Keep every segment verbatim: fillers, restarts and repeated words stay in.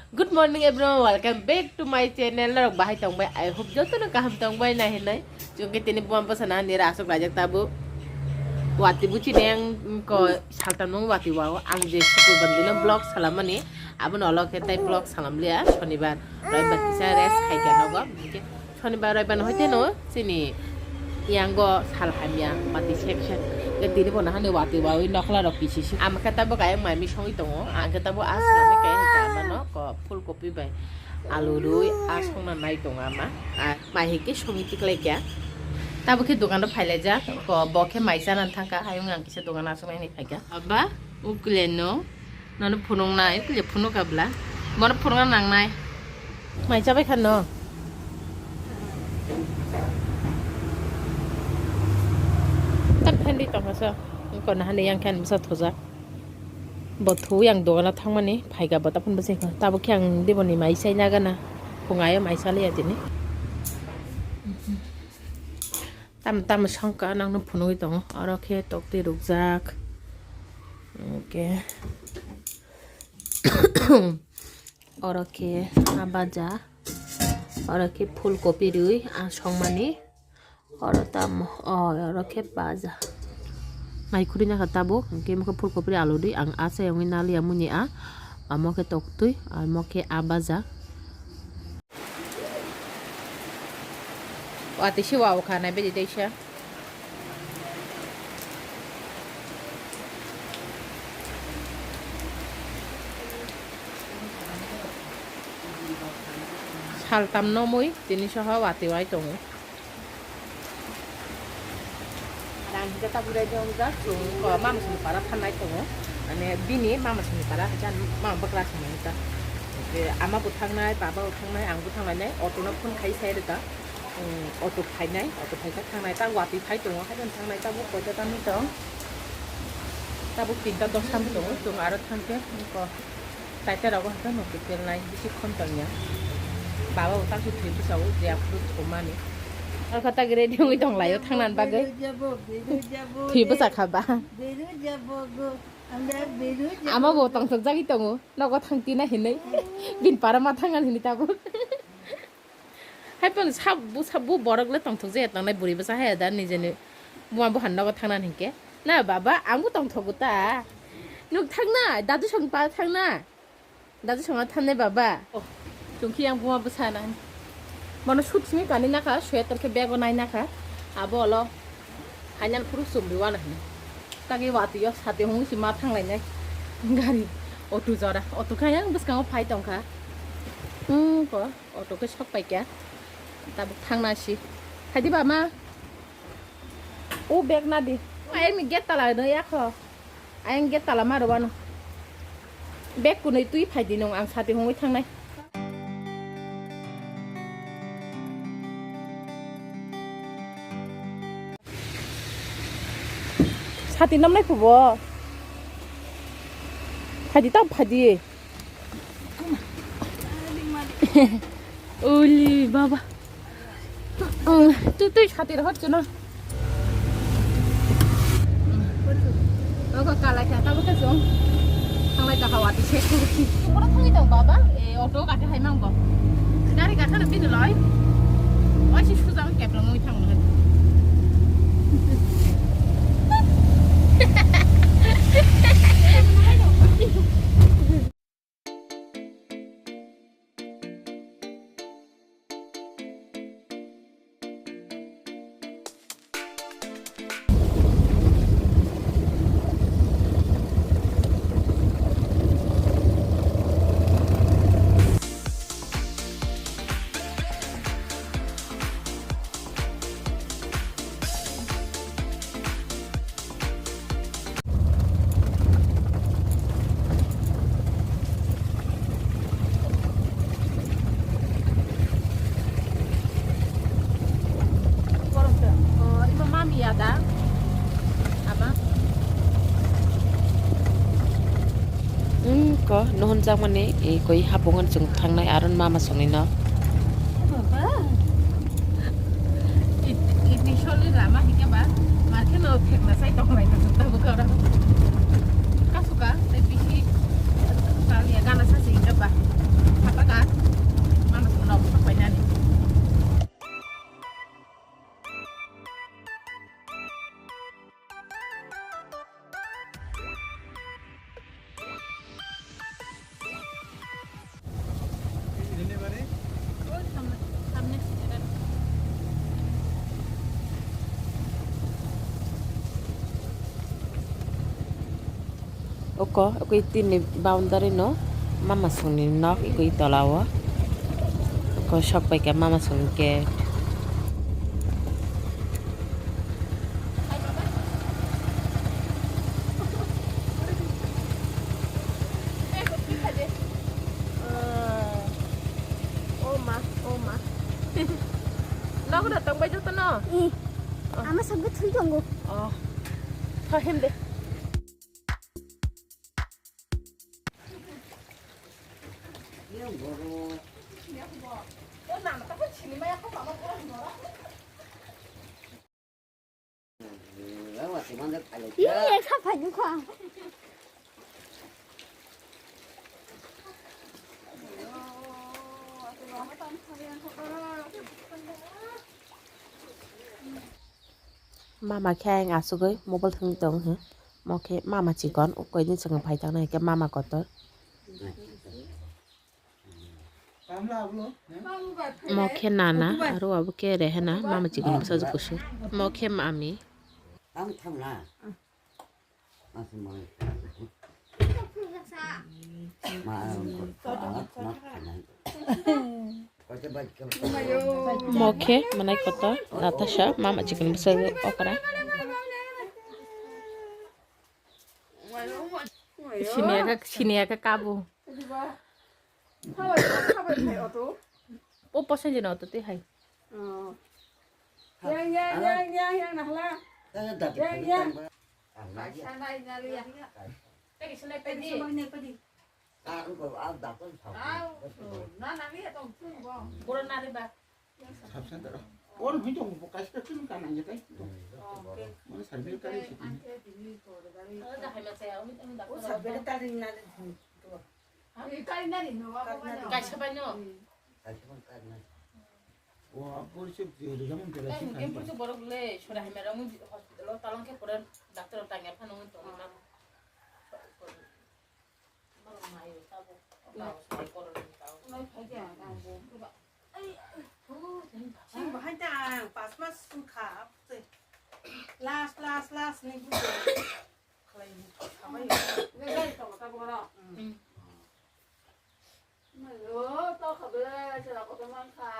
Good morning everyone, welcome back to my channel. Norok bahai tongbai, I hope jotono kaham tongbai na hinwi. Chwngkhe tini buma bwsana ni rasuk laijak tabuk. Watwi buchi neng ko saltam nung watwi wao. Ang je sukur bandino vlog salamani, abono olo khe tai vlog salam liya. Shonibar, roibar kisa rest khaikha nogo. Shonibar roibar no hoite no chini yango sal hamya watwi section. Ke tini bono hani watwi wawi nokla rok kisi si. Ama khe tabuk ayang mai mi songwi tongo. Ang khe tabuk a salami kaya ni kama no ko phul kopi bai alu rwi a songna nai tongo ama. A mai hike songwi tiklai kya. Tabuk khe dokan ro phailaijak. Ko bo khe mai chana thangkha. Hayung ang kisa dokan aswk nai phaikha. Abba, ukle no. Nono phunuknai, kile phunuk kabla. Bono phunukna nangnai. Mai chabai kha no. Tak phendi tongkha sa. Ko nahani yang khan bisa thoja. Bo thu yang dogana thangmani, phaiga bo taphun bwsai kha. Tabuk khe ang diboni mai sai nagana. Phungayo mai saliya tini. Tam tam songka nangno phunugwi tongo. Oro khe toktwi rukjak. Okay. Oro khe a baja. Oro khe phul kopi rwi a songmani. Oro tamo, o, oro khe baja. Mai khurui nangkha tabuk. Hwnkhe imo khe phul kopi rwi alu rwi ang a chayongwi naliya muni a. Amo khe toktwi, amo khe a baja. Watwi se wa o kha nai bedi teisa. Saltam no mui tini soho watwi wai tongo. Rang hingke tabuk rai jong jak chung ko mama sini para thanai tongo. Ane bini mama sini para hajan mama bakla sini ta. Ama bo thangnai, baba bo thangnai, ang bo thangnai, auto no phone khai sai rwkha. Auto phainai, auto phaikha thangnai, ta watwi phai tongo, hajan thangnai, tabuk koita ta mui tong. Tabuk tinta dos tam tongo, chung aro thangkhe ko. Taita rogo hwnkhe no kiphilnai bisi khom tongya. Baba bo tamsi thwi bwsao je aphuru thumani. Alkha ta gre dengwi tonglaio thangnan bagwi. Thwi bwsa kha ba. Ama bo tongthok jagwi tongo. Nogo thang tina hinwi. Bin para ma thangan hinwi tabuk. Hai phano sabo, sabo borok le tongthok je tongnai bwrwi bwsa hai da nijeni buma buhan nogo thangna hinkhe. Na baba, ang bo tongthogo ta. Nuk thangna, dadu song pa thangna. Dadu song thangnai baba. Oh, chungkhi yang buma bwsa na. Mono sut simi kani nakha, sweater khe bego nai nakha. Abo olo. Hainal phuru chumri wana hino. Tagi watwi o sati hung si ma thanglainai. Gari, auto jora. Auto kha yang bwskango phai tongkha. Hmm, ko. Auto khe sok pai kya. Tabuk thangna si. Phaidi ba ma. O bag na di. Ayang ni gate tala no yakho. Ayang gate tala ma rwano. Bag kunui twi phaidi nung ang sati hungwi thangnai. Sati namnai phubo. Phaidi tam phaidi. Uli baba. Tui tui sati rohor chuno. Ogo kalai kha tabo khe chwng. Thanglai ta hawa ti se. Ora thangwi tong baba. E auto gate hai mang bo. Gari gate na bini loi. Oi si suja keplang oi thang. Ima mami ada. Ama. Hmm, ko nohon jakmani, e, koi hapungan chwng thangnai aron mama songni no. Ini soli lama hingke ba, marke no phekna sai tong lai na jutta bu kara. Kasuka, tei bisi, kaliya gana sa si hingke ba. Oko, oko tini boundary no mama songni nok iko tola o. Oko sok pai khe mama songni gate. Oh ma, oh ma. Nogo da tong bai joto no? I. Oh. Ama sabgo thui tongo. Oh. Tho hem de. Ih, ekha phaikha. Mama khe ayang asugwi mobile thwngwi tong hi. Mo khe mama chikon ukoi ni chwng phai tangnai khe mama kotor. Mo khe nana aro abo khe rehena mama chikon bwsajwk kusu. Mo khe mami. Mo khe manai kotor Natasha mama chikon bwsajwk okra. Siniya khe, siniya khe kabu. O posen jeno to te hai. Oh. Yang, yang, yang, yang, yang, nahla. Yang, yang. Boro nari ba. Sub center. Or hoi tong bo kaisa kini kana ya tai. Mana service kari sini. O service kari na. Kaisa bai no. Kaisa bai kari na. O apor se jori jaman jora se. Em, em, borok le sora hemera mu hospital o talong khe pore doctor tangya phano tong na. Sing bahai ta ang pas mas sung kha. Last, last, last ni bujo. Khlai ni khabai. Ngai tong ta boro. Hmm. Mayo, to khabe, sera kotor man kha.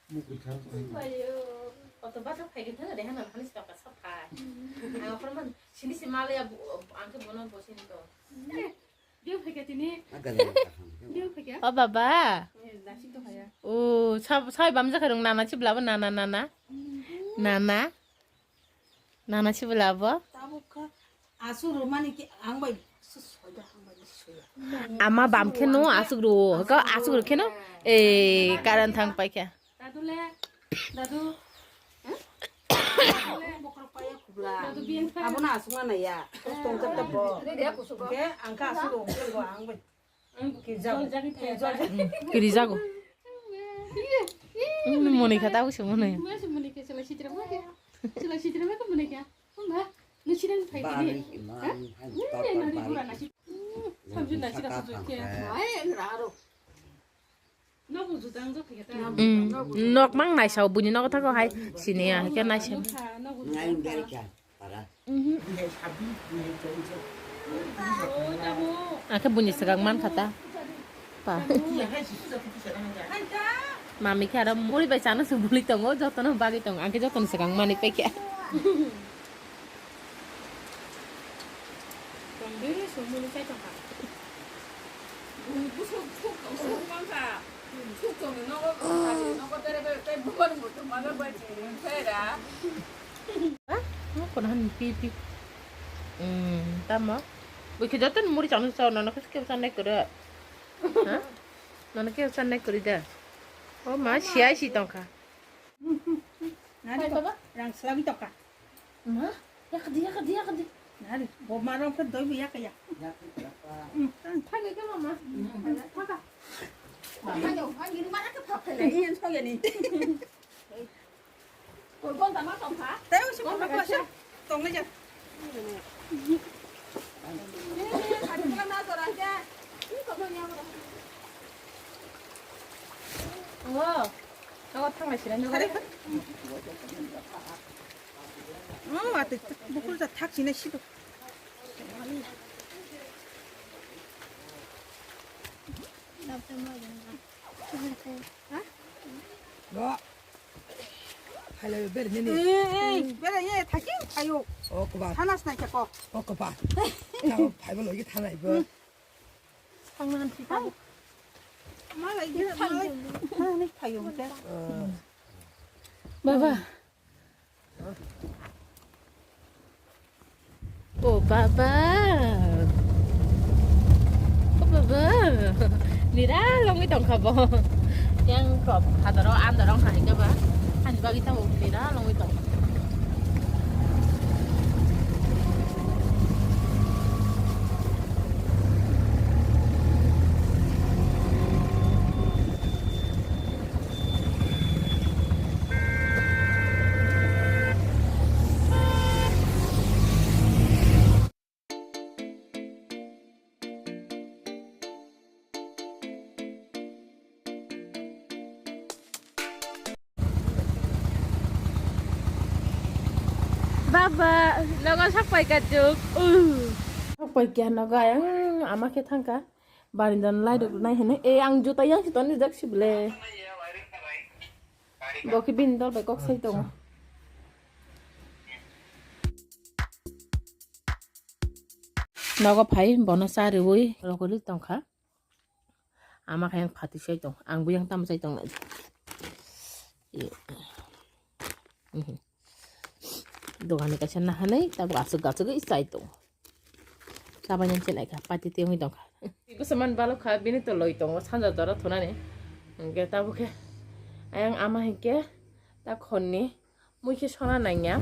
Mukui thang. Oto bata phai gin thang de hana hani stok ka sap phai. Ang aphar man sini si male ya ang ke bono bo sini to. Dia phai ka tini. Dia phai ka. O baba. Nasi to phai ya. O sab sai bam jakha rung nana chibla bo nana nana. Nana. Nana chibla bo. Tabuk kha. Asuk rwmani ki ang bai soida ang bai soya. Ama bam kheno asuk rw, ka asuk rw kheno. Eh, karan thang pai kha. Dadu le, dadu. Bokrok paya khubla. Dadu biang kha. Abo na asuk na ya. Tong kha ta bo. Ke ang kha asuk rw kheno ang bai. Kirijago. Kirijago. Moni kha tabuk se moni. Nok mang naisao buini nogo thago hai sini ya ke naisao. Akhe buini swkang man kha ta. Pa. Mami khe aro muri bai chana se buli tongo, jotono bagwi tongo. Akhe jotono swkang mani pai khe. Kono han pi pi. Hmm, tamo. Bui khe joto ni muri chang chao nono khe kebo chanai kwrwi. Ha? Nono kebo chanai kwrwi da. O ma, siyai si tongkha. Nani to? Rang swlagwi tongkha. Ma, yakdi, yakdi, yakdi. Nari, bo ma rong khe doi bu yak ya. Thangwi khe mama. Thaka. Mama yo, ani ni mana khe phap khe le. Iyan thok ya ni. Tei usi pokok kaisa tongwi ja. Ni, ni, ni, sari pula na sora khe. Oh, nogo thanglai sinai nogo. Oh, ati bukul ja thak sinai sido. Bo. Phailai bere nini. Ei, ei, bere ye thaki ayo. O koba. Thanas nai khe kok. O koba. Tao phaibo logi thanai bo. Thangnan si tao. Malai gina malai. Thangni phayo te. Baba. O baba. O baba. Nira longwi tongkha bo. Yang kok hadaro andaro hai ka ba. Ani bagwi tamo nira longwi tongkha. Baba, nogo sakpai ka juk. Uh. Sakpai kya nogo ayang ama khe thangka. Barindan lai rok nai hene. E ang juta yang si toni jak si ble. Bo khe bini dol bai kok sai tongo. Nogo phai bono cha riwi rogwi tongkha. Ama khe yang phati sai tong. Ang buyang tamo sai tong. Dogani kaisa nahanai tabuk aswk aswk sai tong. Chabai nang chenai kha pati tengwi tong kha. Bwsa man balok kha bini to loi tongo sanja jora thunani. Hwnkhe tabuk khe ayang ama hinkhe ta khonni mui khe sona nangya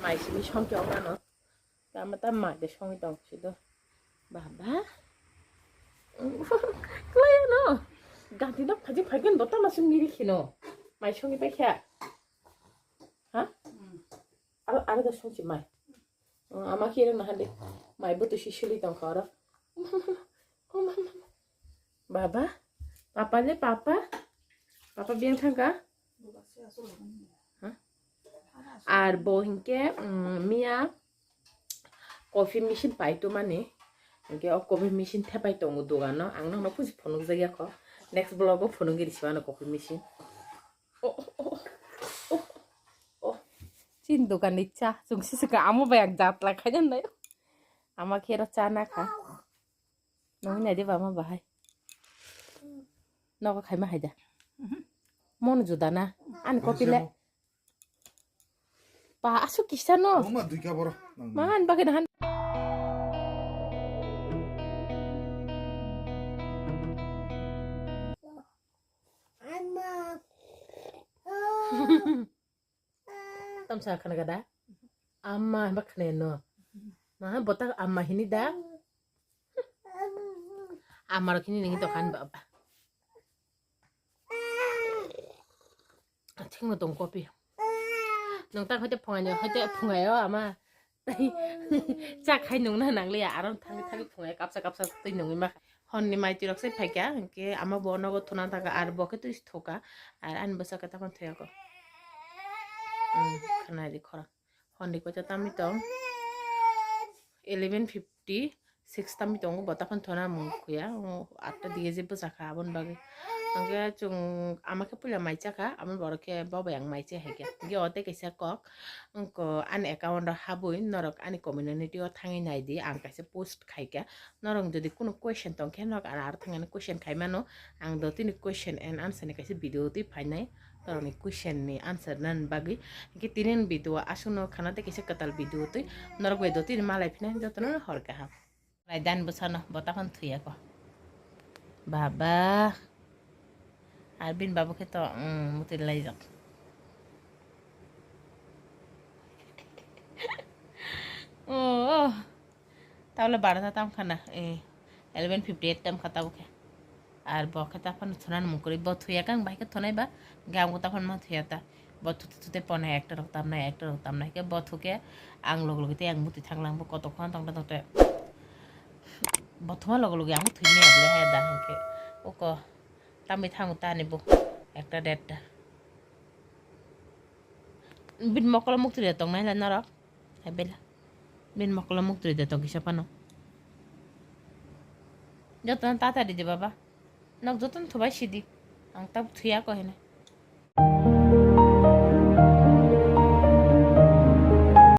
mai simi songkhe ongmano. Tama ta mai de songwi tong sido. Baba. Klai no. Ganti no phaji phagen bo tama sung miri khino. Mai songwi pai kha. Ha? Aro, aro da songsi mai. Ama khe rang nahan de. Mai bo to si sili tong kha oro. Baba. Papa le papa. Papa biang thangka. Ha? Ar bo hinkhe, mm, miya coffee machine pai tumani. Hinkhe o coffee machine thepai tongo dogano. Ang nokno pusi phunukjak ya kho. Next vlog o phunukgwi risi mano coffee machine. Oh, oh, oh, oh, oh. Chini dokan ni cha, chwng sisika amo bai ang jat lai khaina nai. Ama khe ro cha na kha. Nong nai de ba ma bahai. Nogo khaima hai da. Mon juda na. Ani kopi le. Pa asu kisa no. Mama dui ka boro. Man bagwi na han. Tamsa khana gada. Amma hamba khana no. Ma bota amma hini da. Amma rok hini ningi dokan baba. Thingno tong kopi. Nong tak hoite phungai hoite phungai o ama. Chak hai nungna nangliya, aro thangwi thangwi phungai kapsa kapsa twi nungwi ma. Honni mai twirok se phaikha, hinkhe ama bo nogo thuna thangkha, ar bo khe twi thoka, ar ani bwsa khe tamo thuyako. Hmm, khnari khorang. Honni koita tamwi tong. Eleven fifty six tamwi tongo, bo taphano thuna mung khuya, o atta dige je bwsa kha aboni bagwi. Hinkhe chwng ama khe puila mai chakha, aboni borok khe bo bai ang mai chai hai khe. Hinkhe o tei kaisa kok. Wngkha ani account o habwi norok ani community o thangwi nai di, ang kaisa post khai kha. Norok jodi kunu question tong khe norok ano aro thangwi question khai mano. Ang do tini question and answer ni kaisa video twi phainai. Norok ni question ni answer nani bagwi. Hinkhe tini ni video aswk no khana tei kaisa kwtal video twi norok bai do tini malai phinai jotono hor kaham. Lai dan bwsano, bo taphano thuyako. Baba. Ar bini baba khe to, mm, muti laijak. Oh, oh. Tabole barota tam khana, eh, eleven fifty eight tam kha tabo khe. Ar bo khe taphano thunani mung kwrwi, bo thuya khe ang bahai khe thunai ba, hwnkhe ang bo taphano ma thuya ta. Bo thute thute ponai ekta rok tamnai, ekta rok tamnai khe bo thukhe ang log logwi tei ang muti thanglang bo kotok phano tongte tongte. Bothoma logo logi ang thwini abole hai da hwnkhe. Oko tamwi thango tani bo ekta derta. Bin mokolo muktwi de tong nai la norok. Hai bela. Bin mokolo muktwi de tong kisa phano. Jotono tata di de baba. Nok jotono thubai sidi. Ang tab thuya ko hene.